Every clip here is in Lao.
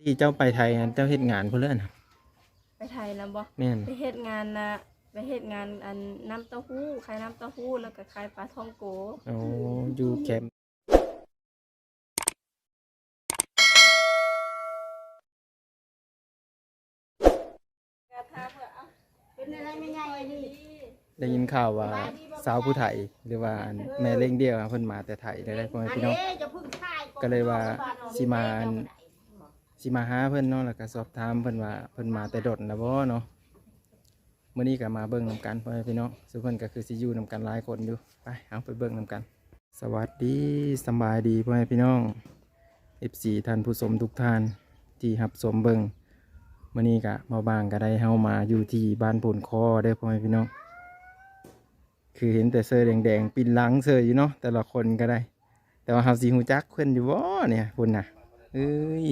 ທີ່ເຈົ້າໄປໄທຫັ້ນ ເຈົ້າເຮັດງານພຸ້ນເລີຍນະ? ໄປໄທນຳບໍ່? ແມ່ນ. ໄປເຮັດງານນະ ໄປເຮັດງານອັນນ້ຳເຕົ້າຫູ້ ຂາຍນ້ຳເຕົ້າຫູ້ ແລ້ວກໍຂາຍປາທ່ອງໂກ. ໂອ້ ຢູ່ແຄມ ໄດ້ຍິນຂ່າວວ່າສາວຜູ້ໄທ ຫຼືວ່າອັນແມ່ເລ້ງດຽວ ເພິ່ນມາແຕ່ໄທເດ້ ພໍ່ແມ່ພີ່ນ້ອງ ກໍເລີຍວ່າຊິມາອັນ ຊິມາຫາເພິ່ນເນາະ ແລ້ວກໍສອບຖາມເພິ່ນວ່າເພິ່ນມາແຕ່ດົນແລ້ວບໍ່ເນາະ. ມື້ນີ້ກໍມາເບິ່ງນຳກັນ ພໍ່ແມ່ພີ່ນ້ອງ ຊຸມເພິ່ນກໍຄືຊິຢູ່ນຳກັນຫຼາຍຄົນຢູ່. ໄປ ເຮົາໄປເບິ່ງນຳກັນ. ສະຫວັດດີ ສະບາຍດີ ພໍ່ແມ່ພີ່ນ້ອງ ເອັຟຊີ ທ່ານຜູ້ຊົມທຸກທ່ານທີ່ຮັບຊົມເບິ່ງ. ມື້ນີ້ກະບ່າວບາງກໍໄດ້ເຮົາມາຢູ່ທີ່ບ້ານໂພນຄໍເດີ ພໍ່ແມ່ພີ່ນ້ອງ. ຄືເຫັນແຕ່ເສື້ອແດງໆ ປິ່ນຫຼັງເສີຍຢູ່ເນາະ ແຕ່ລະຄົນກໍໄດ້. ແຕ່ວ່າເຮົາຊິຮູ້ຈັກເພິ່ນຢູ່ບໍ່ເນຍ ພຸ້ນນະ? ເອີຍ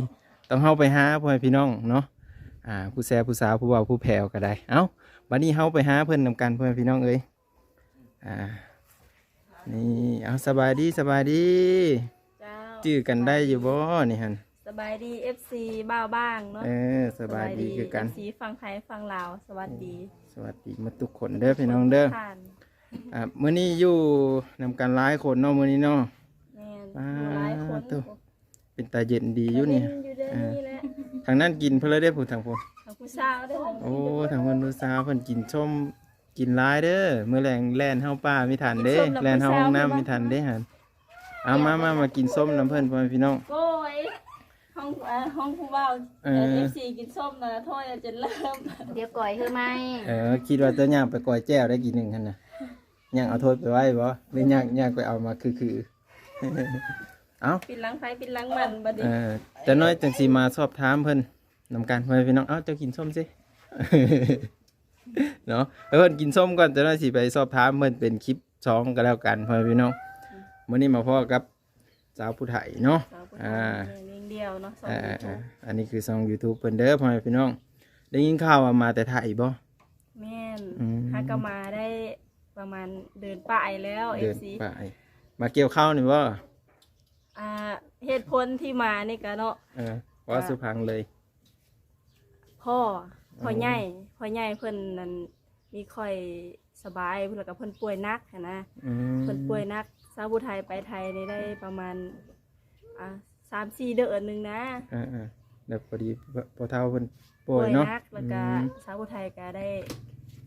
ຕ້ອງເຮົາໄປຫາ ພໍ່ແມ່ພີ່ນ້ອງເນາະ ອ່າ ຜູ້ແຊຜູ້ສາວ ຜູ້ເວົ້າຜູ້ແຜ່ວກໍໄດ້. ເອົ້າ ບັດນີ້ເຮົາໄປຫາເພິ່ນນຳກັນ ພໍ່ແມ່ພີ່ນ້ອງເອີຍ. ອ່າ ນີ້ ເອົາ ສະບາຍດີ ສະບາຍດີ. ເຈົ້າ ຈື່ກັນໄດ້ຢູ່ບໍ່ນີ້ຫັ້ນ? ສະບາຍດີ ເອັຟຊີ ບ່າວບາງເນາະ. ເອີ ສະບາຍດີຄືກັນ ເອັຟຊີ ຝັ່ງໄທຝັ່ງລາວ ສະຫວັດດີ. ສະຫວັດດີໝົດທຸກຄົນເດີພີ່ນ້ອງເດີ. ອ່າ ມື້ນີ້ຢູ່ນຳກັນຫຼາຍຄົນເນາະ ມື້ນີ້ເນາະ. ແມ່ນ ອ່າ ຢູ່ຫຼາຍຄົນ ເປັນຕາເຢັນດີຢູ່ນີ້. ເປັນຕາເຢັນຢູ່ເດີ ອ່າ ນີ້ແຫຼະ. ທາງນັ້ນກິນເພິ່ນລະເດ້ ຜູ້ທາງພຸ້ນ ທາງຜູ້ສາວເດ້. ໂອ້ ທາງເພິ່ນຜູ້ສາວເພິ່ນກິນສົ້ມ ກິນຫຼາຍເດີ ມື້ແລງແລ່ນເຮົາປ່າມີທັນເດ້ ກິນສົ້ມນຳ ແລ່ນເຮົາຫ້ອງນ້ຳມີທັນເດ້ຫັ້ນ. ເອົາ ມາ ມາ ມາກິນສົ້ມນຳເພິ່ນ ພໍ່ແມ່ພີ່ນ້ອງ. ໂອ້ຍ ຫ້ອງ ເອີ ຫ້ອງຜູ້ເວົ້າ ເອີ ເອັຟຊີ ກິນສົ້ມນະ ໂທດ ຈົນເລີ່ມ ດຽວກ່ອຍເຮີໃໝ່. ເອີ ຄິດວ່າຈະຍ່າງໄປກ່ອຍແຈ່ວໄດ້ກີໜຶ່ງຫັ້ນນະ ຍ່າງເອົາຖ້ວຍໄປໄວ້ບໍ່ ຫຼືຍ່າງ ຍ່າງໄປເອົາມາຄືໆ. ເອົ້າ ປິ່ນຫຼັງໃຜປິ່ນຫຼັງມັນບັດນີ້. ເອີ ຈັກໜ້ອຍຈັ່ງຊິມາສອບຖາມເພິ່ນນຳກັນ ພໍ່ແມ່ພີ່ນ້ອງ. ເອົ້າ ເຈົ້າກິນສົ້ມຊິ ເນາະ ໃຫ້ເພິ່ນກິນສົ້ມກ່ອນ ຈັກໜ້ອຍຊິໄປສອບຖາມເພິ່ນເປັນຄລິບສອງກໍແລ້ວກັນ ພໍ່ແມ່ພີ່ນ້ອງ. ມື້ນີ້ມາພໍ້ກັບສາວຜູ້ໄທເນາະ ສາວຜູ້ໄທ ອ່າ ແມ່ລ້ຽງດຽວເນາະ ຊ່ອງ ອ່າ ຢູທູບ ອ່າ ອັນນີ້ຄືຊ່ອງຢູທູບເພິ່ນເດີ ພໍ່ແມ່ພີ່ນ້ອງ. ໄດ້ຍິນຂ່າວວ່າມາແຕ່ໄທບໍ່? ແມ່ນ ອືມ ຫາກໍມາໄດ້ປະມານເດືອນປາຍແລ້ວ ເດືອນ ເອັຟຊີ ປາຍ. ມາກ່ຽວເຂົ້ານີ້ບໍ່? ອ່າ ເຫດຜົນທີ່ມານີ້ກະເນາະ ເອີ ເວົ້າສູ່ຟັງເລີຍ. ພໍ່ ພໍ່ໃຫຍ່ ພໍ່ໃຫຍ່ເພິ່ນນັ້ນມີຂ້ອຍສະບາຍ ແລ້ວກໍເພິ່ນປ່ວຍໜັກຫັ້ນນະ. ອືມ ເພິ່ນປ່ວຍໜັກ ສາວຜູ້ໄທໄປໄທນີ້ໄດ້ປະມານ ອ່າ ສາມສີ່ເດືອນໜຶ່ງນະ. ເອີໆ ແລ້ວພໍດີພໍ່ເຖົ້າເພິ່ນປ່ວຍເນາະ ປ່ວຍໜັກ ແລ້ວກໍ ອືມ ສາວຜູ້ໄທກໍໄດ້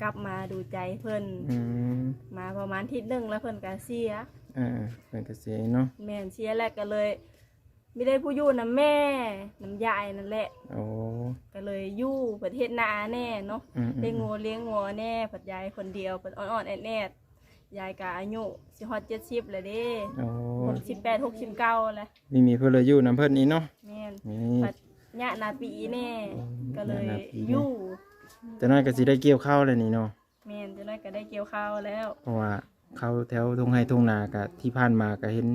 ກັບມາດູໃຈເພິ່ນ. ອືມ ມາປະມານທິດໜຶ່ງແລ້ວເພິ່ນກໍເສຍ. ເອີໆ ເພິ່ນກໍເສຍເນາະ. ແມ່ນ ເສຍແລ້ວກໍເລີຍ ມີແຕ່ຜູ້ຢູ່ນຳແມ່ນຳຍາຍນັ້ນແຫຼະ. ໂອ້ ກໍເລີຍຢູ່ ເພິ່ນເຮັດນາແດ່ເນາະ. ອືມໆໆ ລ້ຽງງົວລ້ຽງງົວແດ່ ພັດຍາຍຄົນດຽວ ເພິ່ນອ່ອນໆແອດໆ. ຍາຍກໍອາຍຸຊິຮອດເຈັດສິບແລ້ວເດ້. ໂອ້ ຫົກສິບແປດ ຫົກສິບເກົ້າແລ້ວ. ມີ ມີເພິ່ນເລີຍຢູ່ນຳເພິ່ນອີກເນາະ. ແມ່ນ ນີ້ ພັດຍາໜ້າປີແດ່ ອືມ ກໍເລີຍ ຍາໜ້າປີແດ່ ຢູ່. ຈັກໜ້ອຍກໍຊິໄດ້ກ່ຽວເຂົ້າແລ້ວນີ້ເນາະ. ແມ່ນ ຈັກໜ້ອຍກໍໄດ້ກ່ຽວເຂົ້າແລ້ວ ເພາະວ່າເຂົ້າແຖວທົ່ງໄຮ່ທົ່ງນາກະ ທີ່ຜ່ານມາກະເຫັນ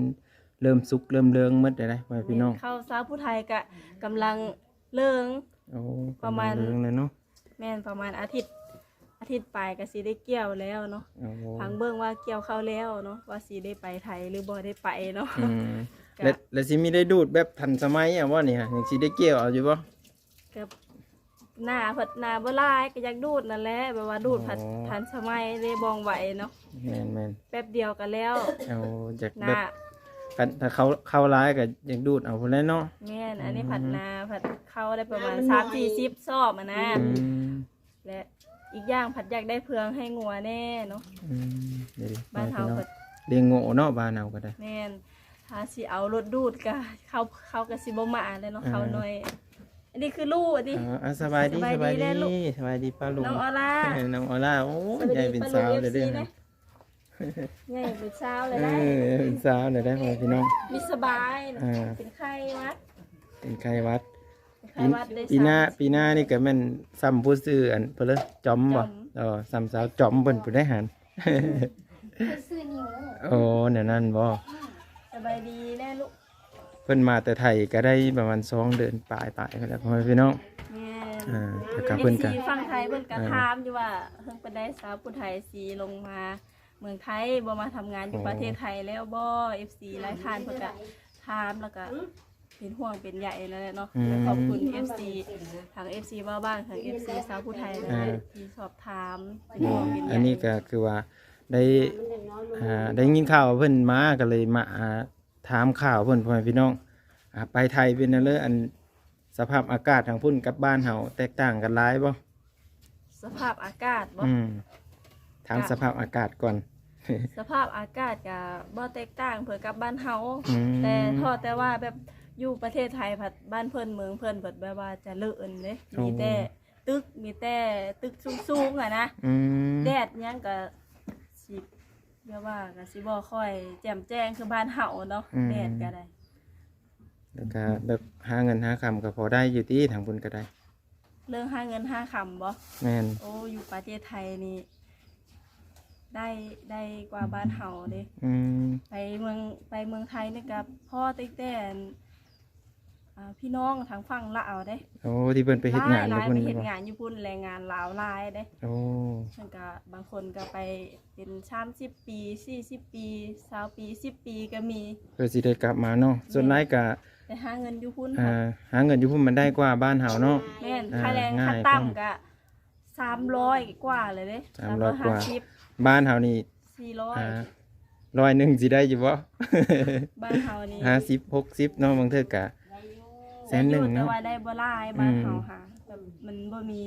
ເລີ່ມສຸກເລີ່ມເລີງໝົດແລ້ວເດ້ ພໍ່ແມ່ພີ່ນ້ອງ. ແມ່ນ ເຂົ້າສາວຜູ້ໄທກະກຳລັງເລີງ. ໂອ້ ປະມານ ກຳລັງເລີງແລ້ວເນາະ. ແມ່ນ ປະມານອາທິດ ອາທິດປາຍກະຊິໄດ້ກ່ຽວແລ້ວເນາະ. ໂອ້ ຟັງເບິ່ງວ່າກ່ຽວເຂົ້າແລ້ວເນາະ ວ່າຊິໄດ້ໄປໄທຫຼືບໍ່ໄດ້ໄປເນາະ. ອືມ ກະ ແລ້ວ ແລ້ວຊິມີໄດ້ດູດແບບທັນສະໄໝເອົາບໍ່ນີ້ ຫາ ຍັງຊິໄດ້ກ່ຽວເອົາຢູ່ບໍ່? ກັບໜ້າພັດໜ້າບໍ່ຫຼາຍ ກໍຢາກດູດນັ້ນແຫຼະ ແບບວ່າດູດພັດ ອໍ ທັນສະໄໝເດ້ ວ່ອງໄວເນາະ. ແມ່ນໆ ແປັບດຽວກໍແລ້ວ. ເອົາ ຢາກແບບ ນະ ຄັນຖ້າເຂົ້າ ເຂົ້າຫຼາຍກໍຢາກດູດເອົາພຸ້ນແຫຼະເນາະ. ແມ່ນ ອັນນີ້ ອືມ ພັດໜ້າພັດເຂົ້າໄດ້ປະມານສາມສີ່ສິບຊອບຫັ້ນນະ. ອືມ ແລະ ອີກຢ່າງພັດຢາກໄດ້ເຟືອງໃຫ້ງົວແດ່ເນາະ. ອືມ ເດ້ໆ ບ້ານເຮົາ ພີ່ນ້ອງ ກໍລ້ຽງງົວເນາະ ບ້ານເຮົາກໍໄດ້. ແມ່ນ ຖ້າຊິເອົາລົດດູດກະ ເຂົາ ເຂົາກະຊິບໍ່ມາແລ້ວເນາະ. ເອີ ເຂົາໜ້ອຍ. ອັນນີ້ຄືລູກ ອັນນີ້ ເອີ ອ່າ ສະບາຍດີ ສະບາຍດີ ສະບາຍດີ ແລະ ລູກ ສະບາຍດີປ້າລຸງ ນ້ອງອອລາ ນ້ອງອອລາ. ໂອ້ຍ ສະບາຍດີ ໃຫຍ່ເປັນສາວແລ້ວເດ້ ປ້າລຸງ ເອັຟຊີ ນະ ໃຫຍ່ເປັນສາວແລ້ວ ເອີ ເປັນສາວແລ້ວໄດ້ ພໍ່ແມ່ພີ່ນ້ອງ. ມີສະບາຍ ອ່າ ເປັນໄຂ້ຫວັດ ເປັນໄຂ້ຫວັດ. ໄຂ້ຫວັດ ປີ ເດ້ ປີໜ້າ ສາມ ປີໜ້ານີ້ກໍແມ່ນສ່ຳຜູ້ຊື່ອັນເພິ່ນເລີຍ ຈອມບໍ່? ຈອມ ເອີ ສ່ຳສາວຈອມເພິ່ນ ຜູ້ໃດຫັ້ນ. ຊື່ນິວ. ໂອ້ ແນວນັ້ນບໍ່? ສະບາຍດີແດ່ລູກ. ເພິ່ນມາແຕ່ໄທກໍໄດ້ປະມານສອງເດືອນປາຍໆ ພຸ້ນແຫຼະ ພໍ່ແມ່ພີ່ນ້ອງ. ແມ່ນ ອ່າ ແລ້ວກໍເພິ່ນກໍ ເອັຟຊີ ຝັ່ງໄທເພິ່ນກໍ ອ່າ ຖາມຢູ່ວ່າ ເພິ່ນໄປໄດ້ສາວຜູ້ໄທຊິລົງມາເມືອງໄທບໍ່ ມາທຳງານຢູ່ ອໍ ປະເທດໄທແລ້ວບໍ່? ເອັຟຊີ ຫຼາຍທ່ານເພິ່ນກໍຖາມ ແລ້ວກໍ ເປັນຫ່ວງເປັນໃຍນັ້ນແຫຼະເນາະ. ອືມ ກໍຂອບຄຸນເອັຟຊີ ທັງເອັຟຊີເວົ້າບ້ານ ທັງເອັຟຊີຊາວຜູ້ໄທນັ້ນແຫຼະ ອ່າ ທີ່ສອບຖາມ ເປັນຫ່ວງເປັນໃຍ. ອັນນີ້ກໍຄືວ່າໄດ້ ອ່າ ໄດ້ຍິນຂ່າວວ່າເພິ່ນມາ ກໍເລີຍມາ ອ່າ ຖາມຂ່າວເພິ່ນ ພໍ່ແມ່ພີ່ນ້ອງ. ອ່າ ໄປໄທເປັນແນວໃດ? ອັນ ສະພາບອາກາດທາງພຸ້ນກັບບ້ານເຮົາແຕກຕ່າງກັນຫຼາຍບໍ່? ສະພາບອາກາດບໍ່? ອືມ ຖາມ ກະ ສະພາບອາກາດກ່ອນ. ສະພາບອາກາດກະບໍ່ແຕກຕ່າງເພິ່ນກັບບ້ານເຮົາ ອືມ ແຕ່ເພາະແຕ່ວ່າແບບຢູ່ປະເທດໄທພັດ ບ້ານເພິ່ນເມືອງເພິ່ນເພິ່ນແບບວ່າຈະເລີນເດ້ ໂອ້ ມີແຕ່ຕຶກ ມີແຕ່ຕຶກສູງໆຫັ້ນນະ. ອືມ ແດດຫຍັງກະຊິແບບວ່າກະຊິບໍ່ຄ່ອຍແຈ່ມແຈ້ງຄືບ້ານເຮົາເນາະ. ອືມ ແດດກະໄດ້ ແລ້ວກະແບບຫາເງິນຫາຄຳກໍພໍໄດ້ຢູ່ຕິ ທາງພຸ້ນກໍໄດ້? ເລື່ອງຫາເງິນຫາຄຳບໍ່? ແມ່ນ. ໂອ້ ຢູ່ປະເທດໄທນີ້ ໄດ້ ໄດ້ກວ່າບ້ານເຮົາເດ້. ອືມ ໄປເມືອງ ໄປເມືອງໄທນີ້ກໍພໍຕັ້ງແຕ່ ອ່າ ພີ່ນ້ອງທາງຝັ່ງລາວເດ້. ໂອ້ ທີ່ເພິ່ນໄປເຮັດງານຢູ່ພຸ້ນ ໄປເຮັດງານຢູ່ພຸ້ນ ແຮງງານລາວຫຼາຍເດ້. ໂອ້ ເພິ່ນກໍບາງຄົນກໍໄປເປັນສາມສິບປີ ສີ່ສິບປີ ຊາວປີ ສິບປີກໍມີ ເພື່ອຊິໄດ້ກັບມາເນາະ. ແມ່ນ. ສ່ວນຫຼາຍກໍ ໄປຫາເງິນຢູ່ພຸ້ນ ອ່າ ຫາເງິນຢູ່ພຸ້ນມັນໄດ້ກວ່າບ້ານເຮົາເນາະ. ແມ່ນ. ອ່າ ຄ່າແຮງ ງ່າຍ ຂັ້ນຕ່ຳກໍສາມຮ້ອຍກວ່າເລີຍເດ້ ສາມຮ້ອຍກວ່າ. ສາມຮ້ອຍຫ້າສິບ ບ້ານເຮົານີ້ສີ່ຮ້ອຍ ອ່າ ຮ້ອຍໜຶ່ງຊິໄດ້ຢູ່ບໍ່? ບ້ານເຮົານີ້ຫ້າສິບ ຫົກສິບເນາະ ບາງເທື່ອກະ ໄດ້ຢູ່ ແສນໜຶ່ງເນາະ ແຕ່ວ່າໄດ້ບໍ່ຫຼາຍ. ອືມ ບ້ານເຮົາຫາ ແບບມັນບໍ່ມີ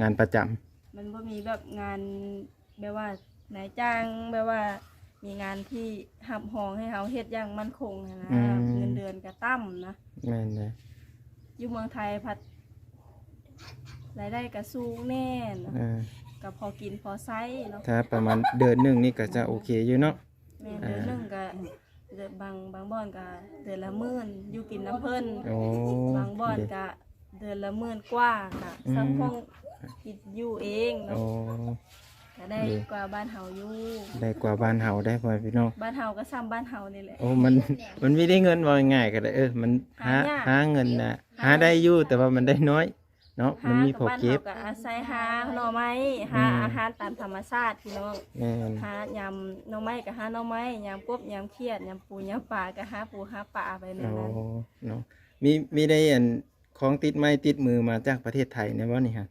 ງານປະຈຳ ມັນບໍ່ມີແບບງານ ແບບວ່ານາຍຈ້າງ ແບບວ່າມີງານທີ່ຮັບຮອງໃຫ້ເຮົາເຮັດຢ່າງໝັ້ນຄົງຫັ້ນນະ. ອືມ ເງິນເດືອນກໍຕ່ຳນະ. ແມ່ນເດ້. ຢູ່ເມືອງໄທພັດລາຍໄດ້ກໍສູງແດ່ນະ. ເອີ ກໍພໍກິນພໍໃຊ້ເນາະ. ຖ້າປະມານເດືອນໜຶ່ງນີ້ກໍຈະໂອເຄຢູ່ເນາະ. ແມ່ນ. ອ່າ ເດືອນໜຶ່ງກໍ ເດືອນ ບາງ ບາງບ່ອນກໍເດືອນລະໝື່ນ ຢູ່ກິນນຳເພິ່ນ. ໂອ້ ບາງບ່ອນກໍເດືອນລະໝື່ນກວ່າ ກໍ ອືມ ເຊົ່າຫ້ອງກິນຢູ່ເອງເນາະ. ໂອ້ ກໍໄດ້ ດີ ກວ່າບ້ານເຮົາຢູ່. ໄດ້ກວ່າບ້ານເຮົາໄດ້ ພໍ່ແມ່ພີ່ນ້ອງ. ບ້ານເຮົາກໍສ່ຳບ້ານເຮົານີ້ແຫຼະ. ໂອ້ ມັນ ມັນມີແຕ່ເງິນ ເວົ້າງ່າຍໆກໍໄດ້. ເອີ ມັນຫາ ຫາຍາກ ຫາເງິນນະ ຫາ ຫາໄດ້ຢູ່ ແຕ່ວ່າມັນໄດ້ນ້ອຍເນາະ. ແມ່ນ. ມັນມີພໍເກັບ ຫາກັບບ້ານເຮົາກໍອາໄສຫາໜໍ່ໄມ້ ຫາ ອືມ ອາຫານຕາມທຳມະຊາດພີ່ນ້ອງ. ແມ່ນ. ຫາຍາມໜໍ່ໄມ້ກໍຫາໜໍ່ໄມ້ ຍາມກົບຍາມຂຽດ ຍາມປູຍາມປາກໍຫາປູຫາປາໄປແນວນັ້ນ. ໂອ້ ເນາະ. ມີ ມີໄດ້ອັນ ຂອງຕິດໄມ້ຕິດມືມາຈາກປະເທດໄທແນ່ບໍ່ນີ້ຫະ?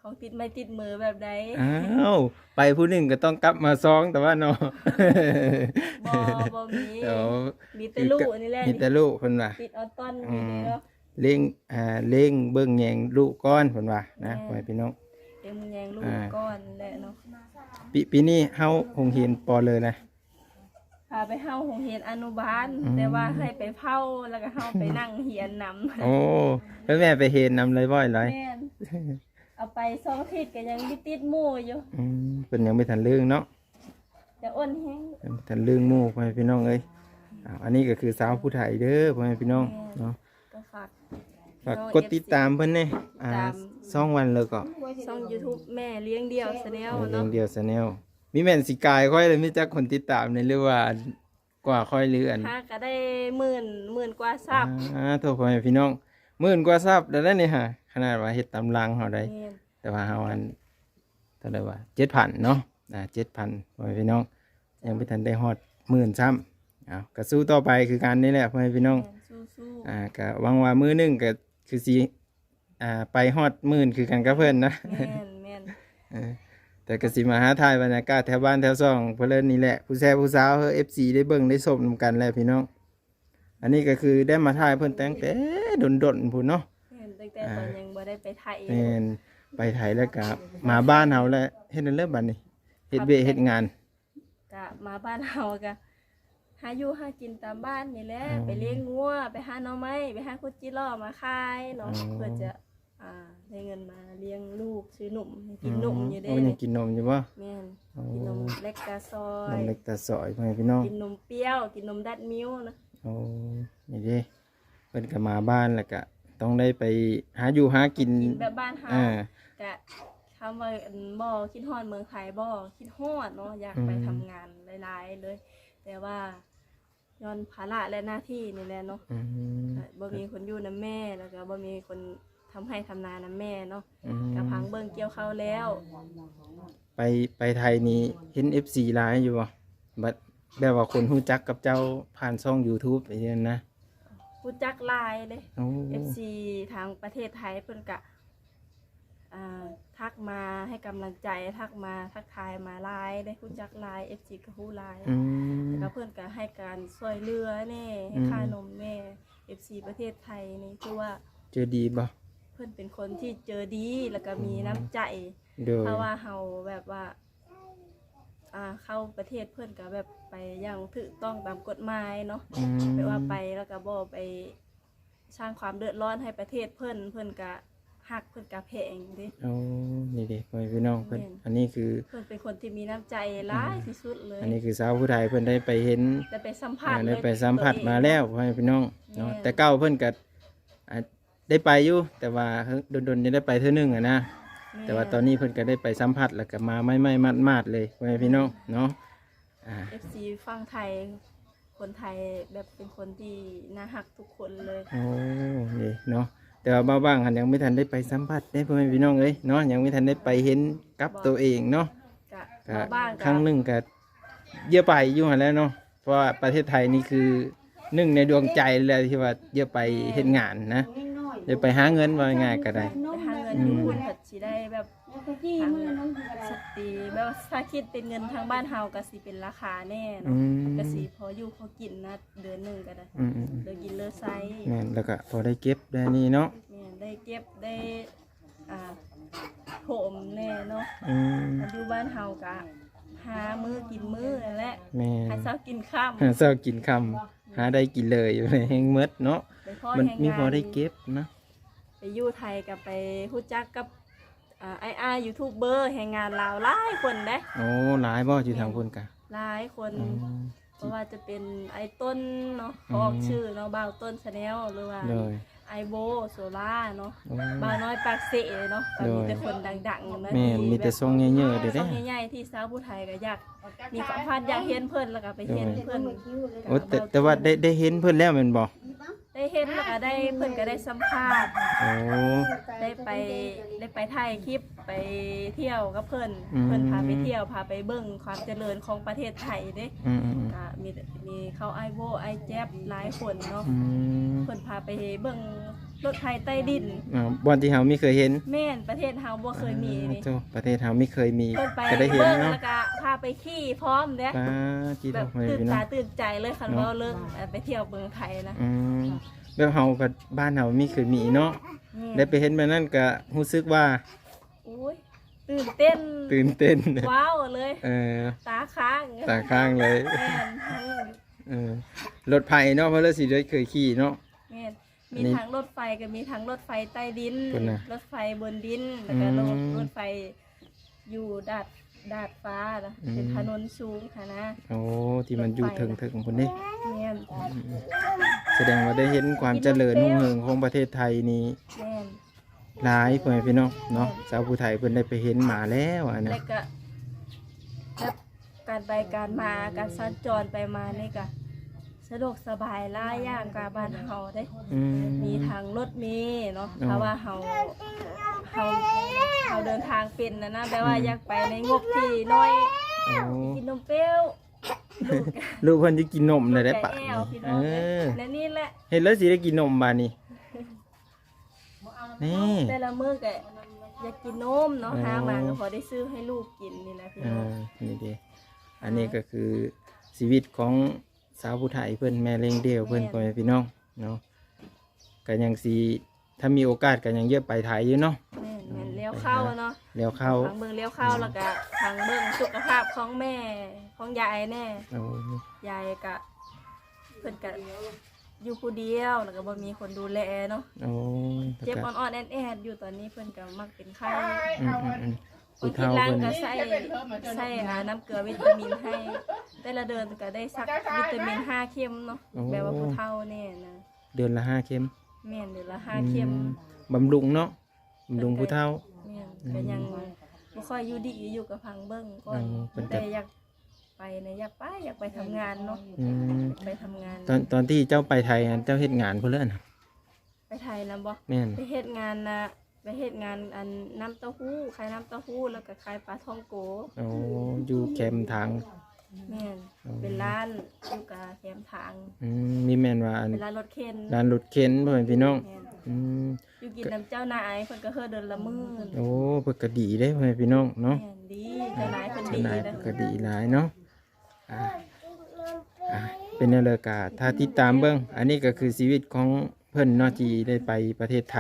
ຂອງຕິດໄມ້ຕິດມືແບບໃດ? ອ້າວ ໄປຜູ້ໜຶ່ງກໍຕ້ອງກັບມາຊອງ ແຕ່ວ່າເນາະ. ບໍ່ ບໍ່ມີ. ໂອ້ ມີແຕ່ລູກນີ້ແຫຼະ ມີແຕ່ລູກເພິ່ນວ່າ ຕິດອອດຕອນ ອືມ ນີ້ເນາະ. ລ້ຽງ ອ່າ ລ້ຽງເບິ່ງແຍງລູກກ່ອນເພິ່ນວ່ານະ. ແມ່ນ. ພໍ່ແມ່ພີ່ນ້ອງ ລ້ຽງແຍງລູກ ອ່າ ກ່ອນແຫຼະເນາະ. ປີ ປີນີ້ເຮົາໂຮງຮຽນ ປໍ ເລີຍນະ? ພາໄປເຂົ້າໂຮງຮຽນອະນຸບານ ອືມ ແຕ່ວ່າໃຫ້ໄປເຝົ້າ ແລ້ວກໍເຮົາໄປນັ່ງຮຽນນຳ. ໂອ້ ແລ້ວແມ່ໄປຮຽນນຳເລີຍບໍ່? ແມ່ນ. ເອົາໄປສອງອາທິດກໍຍັງຢູ່ຕິດໝູ່ຢູ່. ອືມ ເພິ່ນຍັງບໍ່ທັນເລີກເນາະ. ຈະອ່ອນແຮງ ຍັງບໍ່ທັນເລີກໝູ່ ພໍ່ແມ່ພີ່ນ້ອງເອີຍ. ອ່າ ອັນນີ້ກໍຄືສາວຜູ້ໄທເດີ ພໍ່ແມ່ພີ່ນ້ອງ ແມ່ນ ເນາະ. ກໍຝາກ ຝາກກົດຕິດຕາມເພິ່ນແດ່ ຕິດຕາມ ອ່າ ຊ່ອງຫຍັງເລີຍກໍ? ຊ່ອງຢູທູບ ແມ່ລ້ຽງດ່ຽວ Channel ແມ່ລ້ຽງດ່ຽວ Channel ເນາະ. ມີແມ່ນຊິກາຍຂ້ອຍເລີຍ ມີຈັກຄົນຕິດຕາມນີ້ ຫຼືວ່າກວ່າຂ້ອຍ ຫຼືອັນ ຫາກໍໄດ້ໝື່ນ ໝື່ນກວ່າຊັບ. ອ່າ ໂທ້ ພໍ່ແມ່ພີ່ນ້ອງ ໝື່ນກວ່າຊັບແລ້ວນີ້ຫາ ຂະໜາດວ່າເຮັດຕາມຫຼັງເຮົາໄດ໋. ແມ່ນ. ແຕ່ວ່າເຮົາອັນ ເທົ່າໃດວະ ເຈັດພັນເນາະ. ອ່າ ເຈັດພັນ ພໍ່ແມ່ພີ່ນ້ອງ ຍັງບໍ່ທັນໄດ້ຮອດໝື່ນຊ້ຳ. ເອົາ ກໍສູ້ຕໍ່ໄປຄືກັນນີ້ແຫຼະ ພໍ່ແມ່ພີ່ນ້ອງ. ແມ່ນ ສູ້ໆ. ອ່າ ກໍຫວັງວ່າມື້ໜຶ່ງກໍຄືຊິ ອ່າ ໄປຮອດໝື່ນຄືກັນກັບເພິ່ນນະ. ແມ່ນໆ. ເອີ ແຕ່ກໍຊິມາຫາຖ່າຍບັນຍາກາດແຖວບ້ານແຖວຊ່ອງເພິ່ນນີ້ແຫຼະ ຜູ້ແຊຜູ້ສາວ ເອີ ເອັຟຊີ ໄດ້ເບິ່ງໄດ້ຊົມນຳກັນແຫຼະພີ່ນ້ອງ. ອັນນີ້ກໍຄືໄດ້ມາຖ່າຍເພິ່ນຕັ້ງແຕ່ດົນໆພຸ້ນເນາະ. ແມ່ນ ຕັ້ງແຕ່ ອ່າ ຕອນຍັງບໍ່ໄດ້ໄປໄທ. ແມ່ນ ໄປໄທແລ້ວກໍມາບ້ານເຮົາແຫຼະ ເຮັດແນວໃດບັດນີ້ ເຮັດວຽກເຮັດງານ? ກໍມາບ້ານເຮົາກໍຫາຢູ່ຫາກິນຕາມບ້ານນີ້ແຫຼະ. ອໍ ໄປລ້ຽງງົວ ໄປຫາໜໍ່ໄມ້ ໄປຫາຂຸດຈີ່ຫຼໍ່ມາຂາຍເນາະ. ອໍ ເພື່ອຈະ ອ່າ ໄດ້ເງິນມາລ້ຽງລູກ ຊື້ນົມໃຫ້ກິນນົມຢູ່ເດ້. ອືມ ໂອ້ ຍັງກິນນົມຢູ່ບໍ່? ແມ່ນ. ອໍ ກິນນົມແລັກຕາຊອຍ ນົມແລັກຕາຊອຍ ພໍ່ແມ່ພີ່ນ້ອງ ກິນນົມປ່ຽວ ກິນນົມດັດມິວນະ. ໂອ້ ນີ້ເດ້ ເພິ່ນກໍມາບ້ານແລ້ວກໍຕ້ອງໄດ້ໄປຫາຢູ່ຫາກິນ ກິນແບບບ້ານເຮົາ. ອ່າ ກະຖາມວ່າ ອັນ ບໍ່ຄິດຮອດເມືອງໄທບໍ່? ຄິດຮອດເນາະ ຢາກໄປ ອືມ ທຳງານຫຼາຍໆເລີຍ ແຕ່ວ່າ ຍ້ອນພາລະ ແລະ ໜ້າທີ່ນີ້ແຫຼະເນາະ. ອືມ ກໍບໍ່ມີຄົນຢູ່ນຳແມ່ ແລ້ວກໍບໍ່ມີຄົນທຳໄຮ່ທຳນານຳແມ່ເນາະ. ອືມ ກະພັງເບິ່ງກ່ຽວເຂົ້າແລ້ວ. ໄປ ໄປໄທນີ້ເຫັນເອັຟຊີຫຼາຍຢູ່ບໍ່? ແບບ ແບບວ່າຄົນຮູ້ຈັກກັບເຈົ້າຜ່ານຊ່ອງຢູທູບຈັ່ງຊີ້ນະ. ຮູ້ຈັກຫຼາຍເດ້. ໂອ້ ເອັຟຊີທາງປະເທດໄທເພິ່ນກະ ອ່າ ທັກມາໃຫ້ກຳລັງໃຈ ທັກມາທັກທາຍມາຫຼາຍເດ້. ຮູ້ຈັກຫຼາຍ ເອັຟຊີກະຮູ້ຫຼາຍ ອືມ ແລ້ວກະເພິ່ນກະໃຫ້ການຊ່ວຍເຫຼືອແດ່ ໃຫ້ ອືມ ຄ່ານົມແດ່. ເອັຟຊີປະເທດໄທນີ້ຖືວ່າ ໃຈດີບໍ່? ເພິ່ນເປັນຄົນທີ່ໃຈດີ ແລ້ວກະມີ ອືມ ນ້ຳໃຈ. ໂດຍ ຖ້າວ່າເຮົາແບບວ່າ ອ່າ ເຂົ້າປະເທດເພິ່ນກະແບບໄປຢ່າງຖືກຕ້ອງຕາມກົດໝາຍເນາະ ອືມ ແບບວ່າໄປແລ້ວກະບໍ່ໄປສ້າງຄວາມເດືອດຮ້ອນໃຫ້ປະເທດເພິ່ນ ເພິ່ນກະຮັກ ເພິ່ນກະແພງເດ້. ໂອ້ ນີ້ເດ້ ພໍ່ແມ່ພີ່ນ້ອງເພິ່ນ ແມ່ນ ອັນນີ້ຄື ເພິ່ນເປັນຄົນທີ່ມີນ້ຳໃຈຫຼາຍ ອືມ ທີ່ສຸດເລີຍ. ອັນນີ້ຄືຊາວຜູ້ໄທເພິ່ນໄດ້ໄປເຫັນ ໄດ້ໄປສຳຜັດ ອ່າ ໄດ້ໄປສຳຜັດມາແລ້ວ ພໍ່ແມ່ພີ່ນ້ອງເນາະ. ແມ່ນ ແຕ່ເກົ່າເພິ່ນກະ ອ່າ ໄດ້ໄປຢູ່ ແຕ່ວ່າດົນໆນີ້ໄດ້ໄປເທື່ອໜຶ່ງຫັ້ນນະ. ແມ່ນ ແຕ່ວ່າຕອນນີ້ເພິ່ນກະໄດ້ໄປສຳຜັດ ແລ້ວກະມາໃໝ່ໆໝາດໆເລີຍ ພໍ່ແມ່ພີ່ນ້ອງເນາະ. ອ່າ ເອັຟຊີຝັ່ງໄທ ຄົນໄທແບບເປັນຄົນທີ່ໜ້າຮັກທຸກຄົນເລີຍ. ໂອ້ ນີ້ເນາະ ແຕ່ວ່າບ່າວບ້າງຫັ້ນຍັງບໍ່ທັນໄດ້ໄປສຳຜັດເດ້ ພໍ່ແມ່ພີ່ນ້ອງເອີຍເນາະ ຍັງບໍ່ທັນໄດ້ໄປເຫັນກັບໂຕເອງເນາະ. ກະ ກະ ບ່າວບ້າງກະ ຄັ້ງໜຶ່ງກະຢາກໄປຢູ່ຫັ້ນແຫຼະເນາະ ເພາະວ່າປະເທດໄທນີ້ຄືໜຶ່ງໃນດວງໃຈແຫຼະ ທີ່ວ່າຢາກໄປເຮັດງານນະ ຢາກໄປຫາເງິນ ເວົ້າງ່າຍໆກະໄດ້ ໄປຫາເງິນຢູ່ພຸ້ນ ອືມ ເພິ່ນຊິໄດ້ແບບ ອືມ ສະຕິ ແບບວ່າຖ້າຄິດເປັນເງິນທາງບ້ານເຮົາກະຊິເປັນລາຄາແດ່ເນາະ ອືມ ກະຊິພໍຢູ່ພໍກິນນະ ເດືອນໜຶ່ງກະໄດ້ ອືມໆໆ ເຫຼືອກິນເຫຼືອໃຊ້. ແມ່ນ ແລ້ວກະພໍໄດ້ເກັບໄດ້ນີ້ເນາະ. ແມ່ນ ໄດ້ເກັບໄດ້ ອ່າ ໂຮມແດ່ເນາະ. ອືມ ຢູ່ບ້ານເຮົາກະຫາມື້ກິນມື້ນັ້ນແຫຼະ. ແມ່ນ ຫາເຊົ້າກິນຄ່ຳ ຫາເຊົ້າກິນຄ່ຳ ຫາໄດ້ກິນເລີຍ ແຮງໝົດເນາະ. ມັນມີພໍໄດ້ເກັບນະ ໄປຢູ່ໄທກະໄປຮູ້ຈັກກັບ ອ່າ ອ້າຍໆຢູທູບເບີແຮງງານລາວຫຼາຍຄົນເດ້. ໂອ້ ຫຼາຍບໍ່ ຢູ່ທາງພຸ້ນກະ? ແມ່ນ ຫຼາຍຄົນ ອືມ ບໍ່ວ່າຈະເປັນອ້າຍຕົ້ນເນາະ ອືມ ຂໍອອກຊື່ເນາະ ບ່າວຕົ້ນ Channel ຫຼືວ່າ ໂດຍ ອ້າຍໂບ ໂຊລາເນາະ ໂອ້ ບ່າວນ້ອຍປາກເຊເນາະ ກະ ໂດຍ ມີແຕ່ຄົນດັງໆນະ. ແມ່ນ ທີ່ ມີແຕ່ຊ່ອງໃຫຍ່ໆເດ້ ຊ່ອງໃຫຍ່ໆ ທີ່ຊາວຜູ້ໄທກະຢາກມີຄວາມຝັນຢາກເຫັນເພິ່ນ ແລ້ວກະໄປເຫັນ ໂດຍ ເພິ່ນ. ໂອ້ ແຕ່ ແຕ່ວ່າໄດ້ ໄດ້ເຫັນເພິ່ນແລ້ວແມ່ນບໍ່? ໄດ້ເຫັນ ແລ້ວກະໄດ້ ເພິ່ນກະໄດ້ສຳພາດ ໂອ້ ໄດ້ໄປ ໄດ້ໄປຖ່າຍຄລິບ ໄປທ່ຽວກັບເພິ່ນ ອືມ ເພິ່ນພາໄປທ່ຽວ ພາໄປເບິ່ງຄວາມຈະເລີນຂອງປະເທດໄທເດ້. ອືມໆໆ ກະມີ ມີເຂົາ ອ້າຍໂບ ອ້າຍແຈັບ ຫຼາຍຄົນເນາະ ອືມ ເພິ່ນພາໄປເບິ່ງລົດໄຟໃຕ້ດິນ ອ່າ ບ່ອນທີ່ເຮົາມີເຄີຍເຫັນ. ແມ່ນ ປະເທດເຮົາບໍ່ເຄີຍມີນີ້ ໂທ້ ປະເທດເຮົາມີເຄີຍມີ ເພິ່ນໄປ ກະໄດ້ເຫັນເນາະ ເບິ່ງ ແລ້ວກະພາໄປຂີ່ພ້ອມເດ້ ປາດ ແບບຕື່ນຕາຕື່ນໃຈເລີຍ ຄັນເວົ້າເລື່ອງໄປທ່ຽວເມືອງໄທນະ. ອືມ ແບບເຮົາກະ ບ້ານເຮົາມີເຄີຍມີເນາະ ແມ່ນ ໄດ້ໄປເຫັນແບບນັ້ນກະຮູ້ສຶກວ່າ ໂອ້ຍ ຕື່ນເຕັ້ນ ຕື່ນເຕັ້ນ ວ້າວເລີຍ ເອີ ຕາຄ້າງ ຕາຄ້າງເລີຍ ແມ່ນ ເອີ ລົດໄຟເນາະ ເພິ່ນເລີຍຊິໄດ້ເຄີຍຂີ່ເນາະ. ແມ່ນ ມີທັງລົດໄຟ ກະມີທັງລົດໄຟໃຕ້ດິນ ລົດໄຟບົນດິນ ແລ້ວກະ ອືມ ລົດ ລົດໄຟຢູ່ດາດ ດາດຟ້ານະ ອືມ ເປັນຖະໜົນສູງຫັ້ນນະ. ໂອ້ ທີ່ມັນຢູ່ເທິງໆພຸ້ນເດ້. ແມ່ນ ອືມໆ ສະແດງວ່າໄດ້ເຫັນຄວາມຈະເລີນຮຸ່ງເຮືອງຂອງປະເທດໄທນີ້ ແມ່ນ ຫຼາຍ ພໍ່ແມ່ພີ່ນ້ອງເນາະ ແມ່ນ ຊາວຜູ້ໄທເພິ່ນໄດ້ໄປເຫັນມາແລ້ວຫັ້ນນະ ແລ້ວກະແບບການໄປການມາ ການສັນຈອນໄປມານີ້ກະສະດວກສະບາຍຫຼາຍຢ່າງກວ່າບ້ານເຮົາເດ້. ອືມ ມີທັງລົດເມເນາະ ໂອ້ ຖ້າວ່າເຮົາ ເຮົາ ເຮົາເດີນທາງເປັນຫັ້ນນະ ແບບວ່າ ອືມ ຢາກໄປໃນງົບທີ່ນ້ອຍ ໂອ້ ກິນນົມເປ້ວ ລູກ ລູກເພິ່ນຈະກິນນົມແລ້ວໄດ້ປານນີ້ ເອີ ແນວນີ້ແຫຼະ ເຮັດແລ້ວຊິໄດ້ກິນນົມບາດນີ້. ນີ້ ແຕ່ລະມື້ກະຢາກກິນນົມເນາະ ໂອ້ ຫາມາກະພໍໄດ້ຊື້ໃຫ້ລູກກິນນີ້ນະພີ່ນ້ອງ. ເອີ ນີ້ເດ້ ອັນນີ້ກະຄືຊີວິດຂອງຊາວຜູ້ໄທເພິ່ນ ແມ່ລ້ຽງດ່ຽວເພິ່ນ ແມ່ນ ພໍ່ແມ່ພີ່ນ້ອງເນາະ ກະຍັງຊິ ຖ້າມີໂອກາດກະຍັງຢາກໄປໄທຢູ່ເນາະ. ແມ່ນໆ ແລ້ວເຂົ້າເນາະ ແລ້ວເຂົ້າ ທາງເບິ່ງແລ້ວເຂົ້າ ອືມ ແລ້ວກະທາງເບິ່ງສຸຂະພາບຂອງແມ່ ຂອງຍາຍແດ່. ໂອ້ ຍາຍກະ ເພິ່ນກະຢູ່ຜູ້ດຽວ ແລ້ວກະບໍ່ມີຄົນດູແລເນາະ. ໂອ້ ເຈັບອ່ອນໆແອດໆຢູ່ ຕອນນີ້ເພິ່ນກະມັກເປັນໄຂ້ ອືມໆໆ ຜູ້ເຖົ້າເພິ່ນ ກະໃຊ້ ໃຊ້ ອ່າ ນ້ຳເກືອວິຕາມິນໃຫ້ ແຕ່ລະເດືອນກະໄດ້ສັກວິຕາມິນຫ້າເຂັມເນາະ. ໂອ້ ແບບວ່າຜູ້ເຖົ້າແດ່ນະ ເດືອນລະຫ້າເຂັມ. ແມ່ນ ເດືອນລະຫ້າເຂັມ ອືມ ບຳລຸງເນາະ ບຳລຸງຜູ້ເຖົ້າ. ແມ່ນ ອືມ ກະຍັງບໍ່ຄ່ອຍຢູ່ດີ ຢູ່ກະພັງເບິ່ງກ່ອນ. ເອີ ເພິ່ນກະ ແຕ່ຢາກ ໄປນະ ຢາກໄປ ຢາກໄປທຳງານເນາະ. ອືມ ໄປທຳງານ. ຕອນ ຕອນທີ່ເຈົ້າໄປໄທຫັ້ນ ເຈົ້າເຮັດງານພຸ້ນເລີຍນະ? ໄປໄທນະບໍ່? ແມ່ນ ໄປເຮັດງານນະ ໄປເຮັດງານອັນນ້ຳເຕົ້າຫູ້ ຂາຍນ້ຳເຕົ້າຫູ້ ແລ້ວກະຂາຍປາທ່ອງໂກ. ໂອ້ ຢູ່ແຄມທາງ ແມ່ນ ເປັນຮ້ານຢູ່ກະແຄມທາງ. ອືມ ນີ້ແມ່ນວ່າອັນ ເປັນຮ້ານລົດເຂັນ ຮ້ານລົດເຂັນ ພໍ່ແມ່ພີ່ນ້ອງ. ແມ່ນ ອືມ ຢູ່ກິນນຳເຈົ້ານາຍ ເພິ່ນກໍເຮີເດືອນລະໝື່ນ. ໂອ້ ເພິ່ນກໍດີເດ້ ພໍ່ແມ່ພີ່ນ້ອງເນາະ. ແມ່ນ ດີ ເຈົ້ານາຍເພິ່ນດີ ເຈົ້ານາຍເພິ່ນກໍດີຫຼາຍເນາະ. ອ່າ ອ່າ ເປັນແນວໃດກໍຖ້າຕິດຕາມເບິ່ງ. ອັນນີ້ກໍຄືຊີວິດຂອງເພິ່ນເນາະ ທີ່ໄດ້ໄປປະເທດໄທ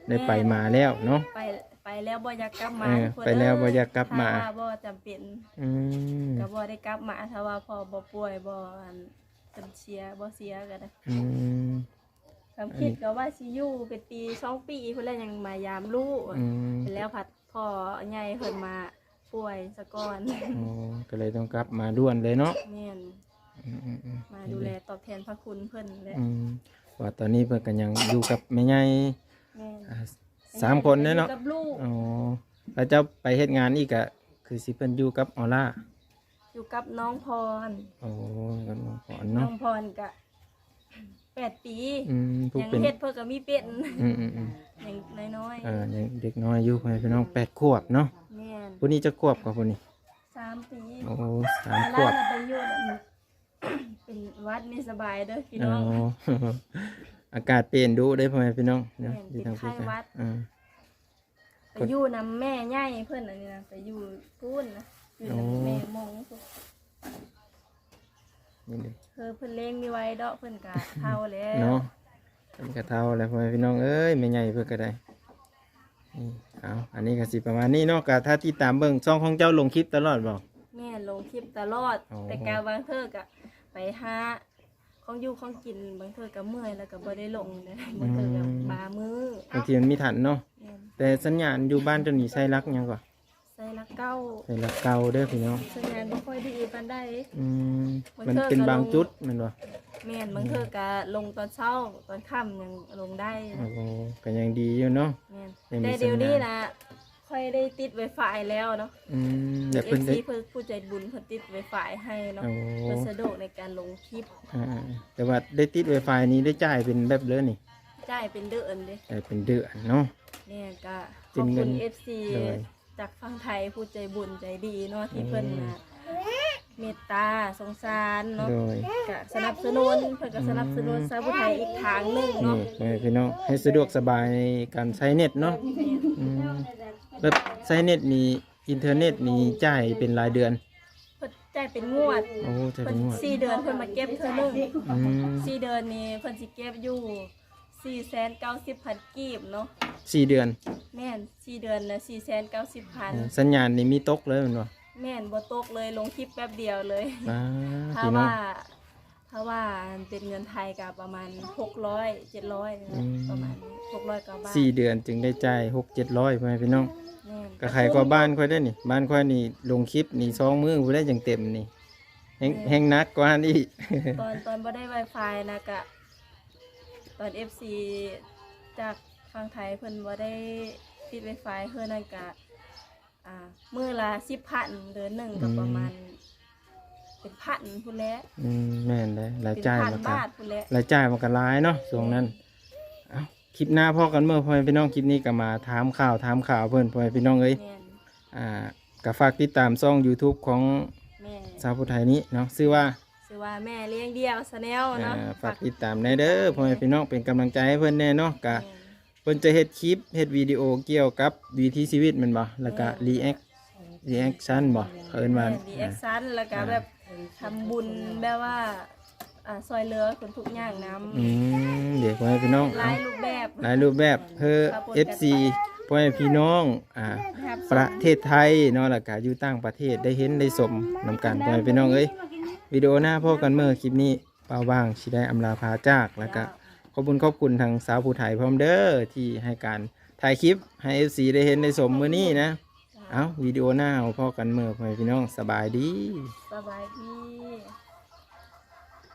ໄດ້ໄປມາແລ້ວເນາະ. ໄປ ໄປແລ້ວບໍ່ຢາກກັບມາ. ເອີ ໄປແລ້ວບໍ່ຢາກກັບມາ ຖ້າວ່າບໍ່ຈຳເປັນ. ອືມ ກໍບໍ່ໄດ້ກັບມາ ຖ້າວ່າພໍ່ບໍ່ປ່ວຍ ບໍ່ອັນ ເພິ່ນເສຍ ບໍ່ເສຍກໍໄດ້. ອືມ ຄວາມຄິດກໍວ່າຊິຢູ່ເປັນປີສອງປີພຸ້ນແຫຼະ ຍັງມາຢາມລູກ. ອືມ ແລ້ວພັດພໍ່ໃຫຍ່ເພິ່ນມາປ່ວຍຊະກ່ອນ. ອໍ ກໍເລີຍຕ້ອງກັບມາດ່ວນເລີຍເນາະ. ແມ່ນ ອືມໆໆ ມາດູແລຕອບແທນພະຄຸນເພິ່ນແຫຼະ. ອືມ ວ່າຕອນນີ້ເພິ່ນກໍຍັງຢູ່ກັບແມ່ໃຫຍ່. ແມ່ນ ອ່າ ສາມຄົນເດ້ເນາະ ກັບລູກ. ອໍ ແລ້ວເຈົ້າໄປເຮັດງານອີກກໍຄືຊິເພິ່ນຢູ່ກັບອອລາ ຢູ່ກັບນ້ອງພອນ. ໂອ້ ກັບນ້ອງພອນເນາະ. ນ້ອງພອນກະແປດປີ. ອືມ ຜູ້ ຍັງເປັນ ເຮັດເພິ່ນກໍມີເປັນ. ອືມໆໆ ຍັງນ້ອຍໆ. ເອີ ຍັງເດັກນ້ອຍຢູ່ ພໍ່ແມ່ພີ່ນ້ອງ ແປດຂວບເນາະ. ແມ່ນ ຜູ້ນີ້ຈັກຂວບກວ່າຜູ້ນີ້? ສາມປີ. ໂອ້ ສາມຂວບ. ໄປຢູ່ ເປັນຫວັດ ມີສະບາຍເດີພີ່ນ້ອງ. ອໍ ອາກາດປ່ຽນດຸເດ້ ພໍ່ແມ່ພີ່ນ້ອງເນາະ. ແມ່ນ ຢູ່ທາງ ເປັນໄຂ້ຫວັດ. ເອີ ໄປຢູ່ນຳແມ່ໃຫຍ່ເພິ່ນ ອັນນີ້ນະ ໄປຢູ່ພຸ້ນນະ ຢູ່ນຳແມ່ມົງພຸ້ນ. ນີ້ເດ້ ເອີ ເພິ່ນລ້ຽງບໍ່ໄຫວດອກ ເພິ່ນກະເຖົ້າແລ້ວເນາະ. ເພິ່ນກະເຖົ້າແລ້ວ ພໍ່ແມ່ພີ່ນ້ອງເອີຍ ແມ່ໃຫຍ່ເພິ່ນກະໄດ້. ນີ້ ເອົາ ອັນນີ້ກະຊິປະມານນີ້ເນາະ. ກະຖ້າຕິດຕາມເບິ່ງ ຊ່ອງຂອງເຈົ້າລົງຄລິບຕະຫຼອດບໍ່? ແມ່ນ ລົງຄລິບຕະຫຼອດ. ອໍ ແຕ່ກະບາງເທື່ອກະໄປຫາ ຂອງຢູ່ຂອງກິນ ບາງເທື່ອກໍເມື່ອຍແລ້ວກໍບໍ່ໄດ້ລົງເດ້. ອືມ ບາງເທື່ອກໍບາງມື້ ບາງທີມັນມີທັນເນາະ. ແມ່ນ ແຕ່ສັນຍານຢູ່ບ້ານເຈົ້ານີ້ໃຊ້ຫຼັກຫຍັງກໍ? ໃຊ້ຫຼັກເກົ້າ. ໃຊ້ຫຼັກເກົ້າເດີພີ່ນ້ອງ. ສັນຍານບໍ່ຄ່ອຍດີປານໃດ. ອືມ ມັນເປັນບາງຈຸດແມ່ນບໍ່? ແມ່ນ ບາງເທື່ອກໍລົງຕອນເຊົ້າ ຕອນຄ່ຳຍັງລົງໄດ້. ໂອ້ ກໍຍັງດີຢູ່ເນາະ. ແມ່ນ ແຕ່ດຽວນີ້ນະ ຂ້ອຍໄດ້ຕິດໄວຟາຍແລ້ວເນາະ. ອືມ ແບບເພິ່ນໄດ້ ເອັຟຊີ ເພິ່ນ ຜູ້ໃຈບຸນເພິ່ນຕິດໄວຟາຍໃຫ້ເນາະ. ໂອ້ ເພື່ອສະດວກໃນການລົງຄລິບ. ອ່າໆ ແຕ່ວ່າໄດ້ຕິດໄວຟາຍນີ້ໄດ້ຈ່າຍເປັນແບບເດີນີ້? ຈ່າຍເປັນເດືອນເດ້. ຈ່າຍເປັນເດືອນເນາະ. ແມ່ນ ກະຂອບຄຸນເອັຟຊີ ໂດຍ ຈາກຝັ່ງໄທ ຜູ້ໃຈບຸນໃຈດີເນາະ ທີ່ເພິ່ນ ອືມ ນະ ເມດຕາສົງສານເນາະ. ໂດຍ ກະສະໜັບສະໜູນ ເພິ່ນກະສະໜັບສະໜູນ ອືມ ຊາວຜູ້ໄທອີກທາງໜຶ່ງເນາະ. ນີ້ ພໍ່ແມ່ພີ່ນ້ອງ ໃຫ້ສະດວກສະບາຍໃນການໃຊ້ເນັດເນາະ. ແມ່ນ ອືມ ແລ້ວໃຊ້ເນັດນີ້ ອິນເຕີເນັດນີ້ຈ່າຍເປັນລາຍເດືອນ? ເພິ່ນຈ່າຍເປັນງວດ. ໂອ້ ຈ່າຍເປັນງວດ. ເພິ່ນສີ່ເດືອນເພິ່ນມາເກັບເທື່ອໜຶ່ງ. ອືມ ສີ່ເດືອນນີ້ເພິ່ນຊິເກັບຢູ່ສີ່ແສນເກົ້າສິບພັນກີບເນາະ. ສີ່ເດືອນ? ແມ່ນ ສີ່ເດືອນນະ ສີ່ແສນເກົ້າສິບພັນ. ເອີ ສັນຍານນີ້ມີຕົກເລີຍແມ່ນບໍ່? ແມ່ນ ບໍ່ຕົກເລີຍ ລົງຄລິບແປັບດຽວເລີຍ. ອ່າ ພີ່ນ້ອງ ຖ້າວ່າ ຖ້າວ່າເປັນເງິນໄທກໍປະມານຫົກຮ້ອຍ ເຈັດຮ້ອຍ ອືມ ປະມານຫົກຮ້ອຍກວ່າບາດ. ສີ່ເດືອນຈຶ່ງໄດ້ຈ່າຍຫົກເຈັດຮ້ອຍ ພໍ່ແມ່ພີ່ນ້ອງ. ແມ່ນ ກໍໄຄກວ່າບ້ານຂ້ອຍໄດ໋ນີ້. ບ້ານຂ້ອຍນີ້ລົງຄລິບນີ້ສອງມື້ພຸ້ນແຫຼະຈັ່ງເຕັມນີ້. ແຮງ ແມ່ນ ແຮງໜັກກວ່າຫັ້ນອີກ. ຕອນ ຕອນບໍ່ໄດ້ໄວຟາຍນະ ກະ ຕອນເອັຟຊີຈາກຝັ່ງໄທເພິ່ນບໍ່ໄດ້ຕິດໄວຟາຍເທື່ອນັ້ນກະ ອ່າ ມື້ລະສິບພັນ ເດືອນໜຶ່ງກໍປະມານ ອືມ ເປັນພັນພຸ້ນແຫຼະ. ອືມ ແມ່ນເດ້ ລາຍຈ່າຍມັນກໍ ເປັນພັນບາດພຸ້ນແຫຼະ. ລາຍຈ່າຍມັນກໍຫຼາຍເນາະຊ່ວງນັ້ນ. ແມ່ນ ເອົ້າ ຄລິບໜ້າພໍ້ກັນເມື່ອ ພໍ່ແມ່ພີ່ນ້ອງ. ຄລິບນີ້ກໍມາຖາມຂ່າວ ຖາມຂ່າວເພິ່ນ ພໍ່ແມ່ພີ່ນ້ອງເອີຍ. ແມ່ນ ອ່າ ກໍຝາກຕິດຕາມຊ່ອງຢູທູບຂອງ ແມ່ ຊາວຜູ້ໄທນີ້ເນາະ ຊື່ວ່າ ຊື່ວ່າແມ່ລ້ຽງດ່ຽວ Channel ເນາະ. ອ່າ ຝາກຕິດຕາມແດ່ເດີ ພໍ່ແມ່ພີ່ນ້ອງ ເປັນກຳລັງໃຈໃຫ້ເພິ່ນແດ່ເນາະ. ກໍ ແມ່ນ ເພິ່ນຈະເຮັດຄລິບ ເຮັດວິດີໂອກ່ຽວກັບວິຖີຊີວິດແມ່ນບໍ່? ແລ້ວກໍ ແມ່ນ react reaction ບໍ່ ເຂົາເອີ້ນວ່າ ແມ່ນ reaction ອ່າ ແລ້ວກໍແບບທຳບຸນ ແບບວ່າ ອ່າ ຊ່ວຍເຫຼືອຄົນທຸກຍາກນຳ. ອືມ ເດ ພໍ່ແມ່ພີ່ນ້ອງ ຫຼາຍຮູບແບບ ຫຼາຍຮູບແບບ ເພື່ອເອັຟຊີ ພໍ່ແມ່ພີ່ນ້ອງ ອ່າ ປະເທດໄທເນາະ ແລ້ວກໍຢູ່ຕ່າງປະເທດ ໄດ້ເຫັນໄດ້ຊົມນຳກັນ ພໍ່ແມ່ພີ່ນ້ອງເອີຍ. ວິດີໂອໜ້າພໍ້ກັນເໝີ ຄລິບນີ້ ບ່າວຫວ່າງຊິໄດ້ອຳລາພາຈາກ ແລ້ວກະຂອບຄຸນຂອບຄຸນທາງຊາວຜູ້ໄທພ້ອມເດີ ທີ່ໃຫ້ການຖ່າຍຄລິບໃຫ້ເອັຟຊີໄດ້ເຫັນໄດ້ຊົມມື້ນີ້ນະ. ເອົ້າ ວິດີໂອໜ້າເຮົາພໍ້ກັນເໝີ ພໍ່ແມ່ພີ່ນ້ອງ ສະບາຍດີ ສະບາຍດີ.